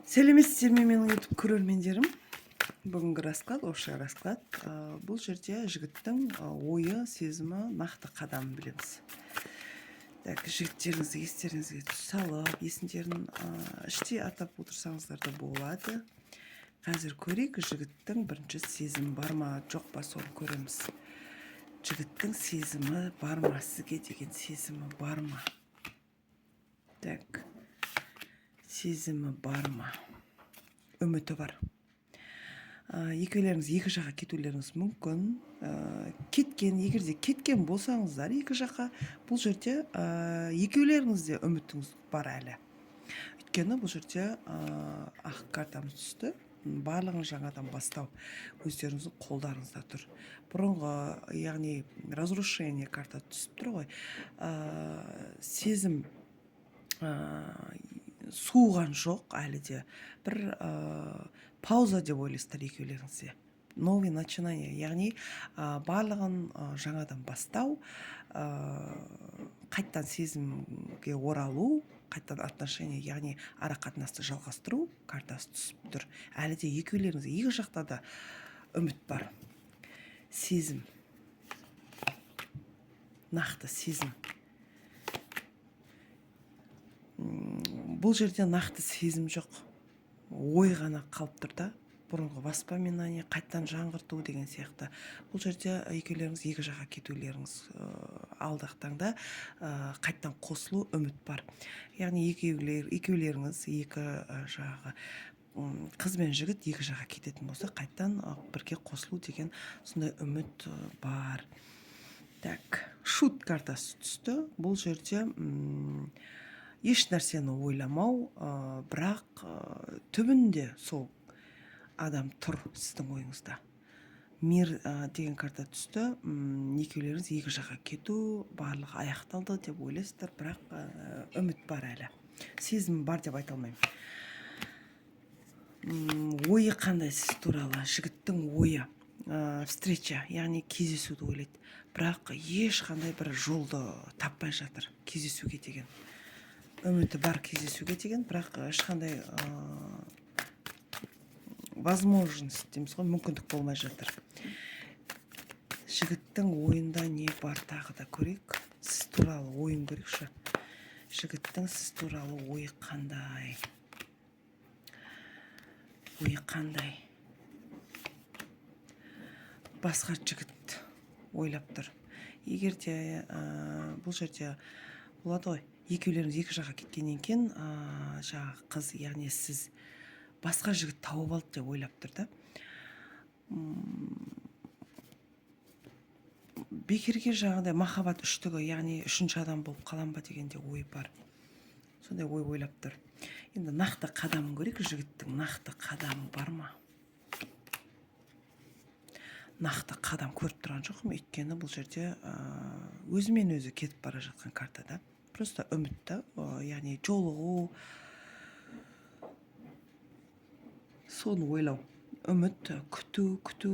Сәлеметсіздер ме, менің YouTube көрермендерім! Бүгінгі расклад общий расклад. Бұл жерде жігіттің ойы, сезімі, нақты қадамын білеміз. Так, жігіттеріңізді естеріңізге салып, есімдерін іштей атап отырсаңыздар да болады. Қазір көрейік, жігіттің бірінші сезімі бар ма, жоқ па, соны көреміз. Жігіттің сезімі бар ма, сізге деген сезімі бар ма? Так, сезімі бар ма? Үміті бар. Екеулеріңіз екі жаққа кетулеріңіз мүмкін. Кеткен, егер де кеткен болсаңыздар екі жаққа, бұл жерде екеулеріңізде үмітіңіз бар әлі. Өйткені бұл жерде ақ картамыз түсті. Барлығын жаңадан бастау өздеріңіздің қолдарыңызда тұр. Бұрынғы, яғни разрушение карта түсіп тұр ғой. Сезім суыған жоқ әлі де. Бір пауза деп ойлайсыздар екеулеріңіз де. Новый начинание, яғни барлығын жаңадан бастау, қайттан сезімге оралу, қайттан отношения, яғни ара қатынасты жалғастыру картасы түсіп тұр. Әлі де екеулеріңізде, екі жақта да үміт бар. Сезім, нақты сезім. Бұл жерде нақты сезім жоқ, ой ғана қалып тұр да. Бұрынғы воспоминание, қайттан жаңғырту деген сияқты. Бұл жерде екеулеріңіз екі жаққа кетулеріңіз, алдағы таңда қайттан қосылу үміт бар. Яғни екеулеріңіз екі жағы, қыз бен жігіт екі жаққа кететін болса, қайттан бірге қосылу деген сондай үміт бар. Так, шут картасы түсті. Бұл жерде еш нәрсені ойламау, бірақ түбінде сол адам тұр сіздің ойыңызда. Мир деген карта түсті. Екеулеріңіз екі жаққа кету, барлығы аяқталды деп ойлайсыздар, бірақ үміт бар әлі. Сезім бар деп айта алмаймын. Ойы қандай сіз туралы? Жігіттің ойы встреча, яғни кездесуді ойлайды, бірақ ешқандай бір жолды таппай жатыр кездесуге деген. Үміті бар кездесуге деген, бірақ ешқандай возможность дейміз ғой, мүмкіндік болмай жатыр. Жігіттің ойында не бар, тағы да көрейік. Сіз туралы ойын көрейікші. Жігіттің сіз туралы ойы қандай? Ойы қандай? Басқа жігіт ойлап тұр. Егер де бұл жерде болады ғой, екеулеріңіз екі жаққа кеткеннен кейін жаңағы қыз, яғни сіз басқа жігіт тауып алды деп ойлап тұр да. Бекерге жаңағыдай махаббат үштігі, яғни үшінші адам болып қалам ба деген де ой бар. Сондай ой ойлап тұр. Енді нақты қадамын көрейік. Жігіттің нақты қадамы бар ма? Нақты қадам көріп тұрған жоқпын, өйткені бұл жерде өзімен өзі кетіп бара жатқан карта да. Просто үміт та, яғни жолығу, соны ойлау, үміт, күту, күту.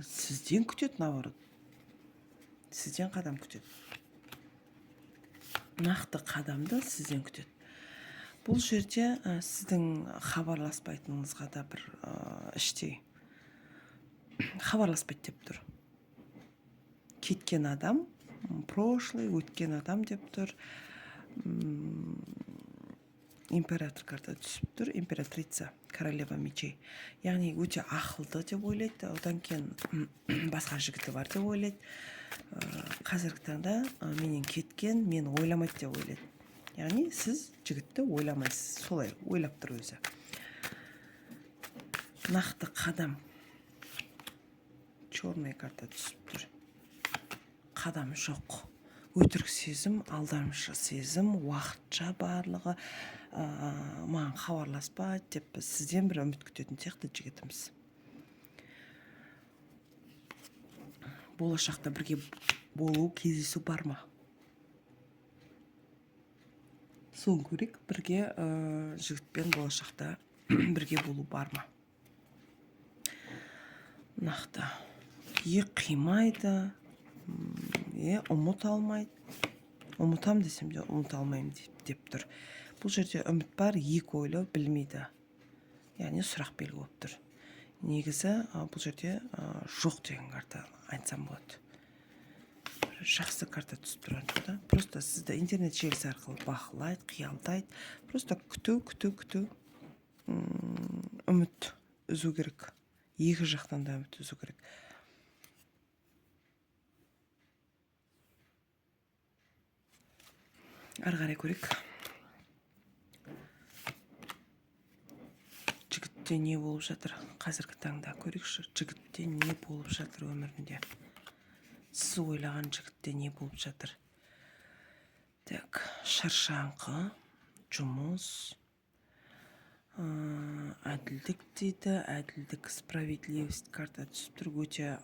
Сізден күтеді, наоборот, сізден қадам күтеді. Нақты қадамды сізден күтеді. Бұл жерде сіздің хабарласпайтыныңызға да бір іштей хабарласпайды деп тұр. Кеткен адам, прошлый, өткен адам деп тұр. Император карта түсіп тұр, императрица, королева мечей, яғни өте ақылды деп ойлайды. Одан кейін басқа жігіті бар деп ойлайды. Қазіргі таңда менен кеткен, мені ойламайды деп ойлайды. Яғни сіз жігітті ойламайсыз, солай ойлап тұр өзі. Нақты қадам, черный карта түсіп тұр. Қадам жоқ, өтірік сезім, алдамшы сезім, уақытша барлығы. Маған хабарласпайды деп сізден бір үміт күтетін сияқты жігітіміз. Болашақта бірге болу, кездесу бар ма, соны көрейік. Бірге жігітпен болашақта бірге болу бар ма нақты? Е, қимайды, е, ұмыта алмайды, ұмытам десем де, ұмыта алмаймын деп тұр. Бұл жерде үміт бар, екі ойлау, білмейді. Яғни сұрақ белгі болып тұр. Негізі бұл жерде жоқ деген карта айтсам болады. Жақсы карта түсіп тұрған жоқ та. Просто сізді интернет желісі арқылы бақылайды, қиялдайды. Просто күту, күту, күту. Үміт үзу керек. Екі жақтан да үміт үзу керек. Ары қарай көрейік. Жігітте не болып жатыр қазіргі таңда? Көрейікші, жігітте не болып жатыр өмірінде? Сіз ойлаған жігітте не болып жатыр? Так, шаршаңқы, жұмыс, әділдік дейді, әділдік, справедливость карта түсіп тұр. Өте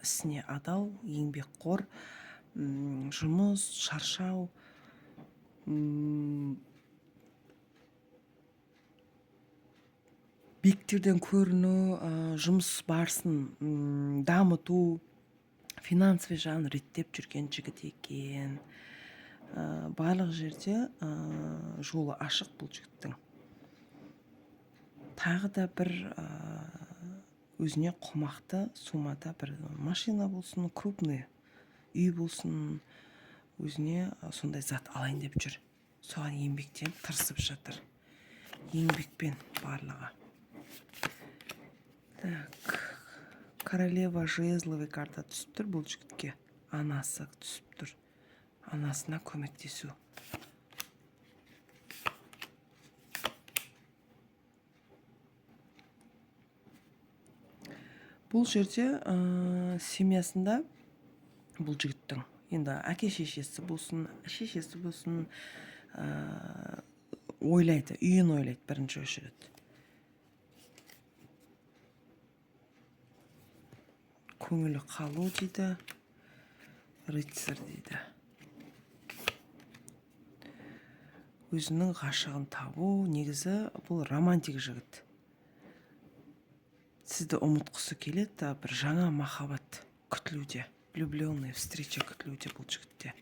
ісіне адал, еңбекқор, жұмыс, шаршау, биіктерден көріну, жұмыс барысын дамыту, финансовый жағын реттеп жүрген жігіт екен. Барлық жерде жолы ашық бұл жігіттің. Тағы да бір өзіне қомақты суммада бір машина болсын, крупный үй болсын, өзіне сондай зат алайын деп жүр. Соған еңбектеніп тырысып жатыр. Еңбекпен барлығы. Так, королева жезловый карта түсіп тұр бұл жігітке. Анасы түсіп тұр. Анасына көмектесу. Бұл жерде семьясында бұл жігіттің енді әке шешесі болсын, шешесі болсын, ойлайды, үйін ойлайды бірінші очередь. Көңілі қалу дейді, рыцарь дейді. Өзінің ғашығын табу, негізі бұл романтик жігіт. Сізді ұмытқысы келеді, бір жаңа махаббат күтілуде, влюбленный встреча күтілуде бұл жігітте.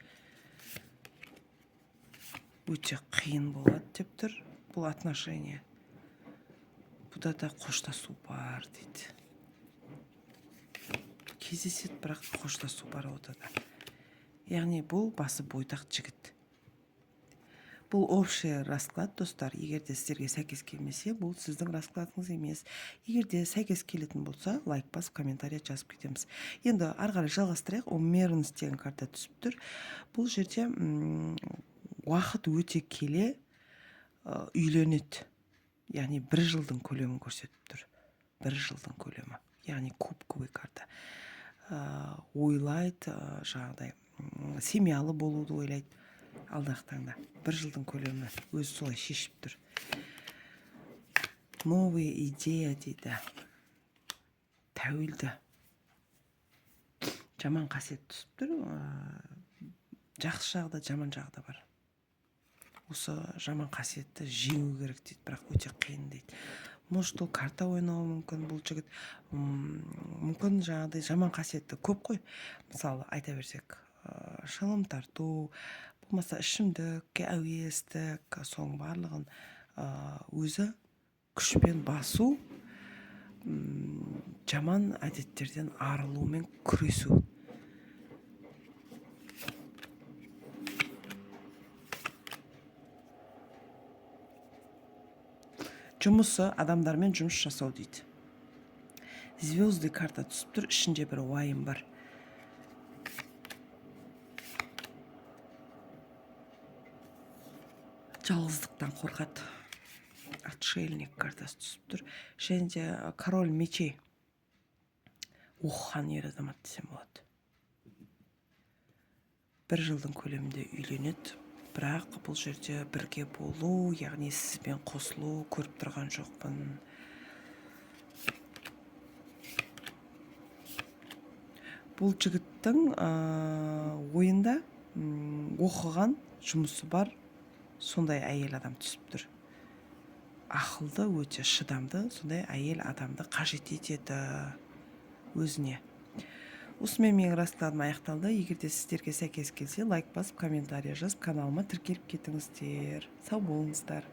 Өте қиын болады деп тұр бұл отношение. Бұда да қоштасу бар дейді. Кездеседі, бірақ қоштасу бар ортада. Яғни бұл басы бойдақ жігіт. Бұл общий расклад, достар. Егер де сіздерге сәйкес келмесе, бұл сіздің раскладыңыз емес. Егер де сәйкес келетін болса, лайк басып, комментарий жазып кетеміз. Енді ары қарай жалғастырайық. Умеренность деген карта түсіп тұр. Бұл жерде уақыт өте келе үйленеді. Яғни бір жылдың көлемін көрсетіп тұр. Бір жылдың көлемі. Яғни кубковый карта. Ойлайды, жаңағыдай семьялы болуды ойлайды алдағы таңда. Бір жылдың көлемі өзі солай шешіп тұр. Новая идея дейді. Тәуелді. Жаман қасиет түсіп тұр. Жақсы жағы да, жаман жағы да бар. Осы жаман қасиетті жеңу керек дейді, бірақ өте қиын дейді. Может, ол карта ойнауы мүмкін бұл жігіт. Мүмкін жаңағыдай жаман қасиетті көп қой. Мысалы, айта берсек, шылым тарту, болмаса ішімдікке әуестік, соның барлығын өзі күшпен басу, жаман әдеттерден арылумен күресу. Жұмысы адамдармен жұмыс жасау дейді. Звезды карта түсіп тұр, ішінде бір уайым бар. Жалғыздықтан қорқады. Отшельник картасы түсіп тұр. Және де король мечей. Оқыған ер азамат десем болады. Бір жылдың көлемінде үйленеді. Бірақ бұл жерде бірге болу, яғни сізбен қосылу көріп тұрған жоқпын. Бұл жігіттің ойында оқыған жұмысы бар сондай әйел адам түсіп тұр. Ақылды, өте шыдамды сондай әйел адамды қажет етеді өзіне. Осымен менің раскладым аяқталды. Егер де сіздерге сәйкес келсе, лайк басып, комментарий жазып, каналыма тіркеліп кетіңіздер. Сау болыңыздар.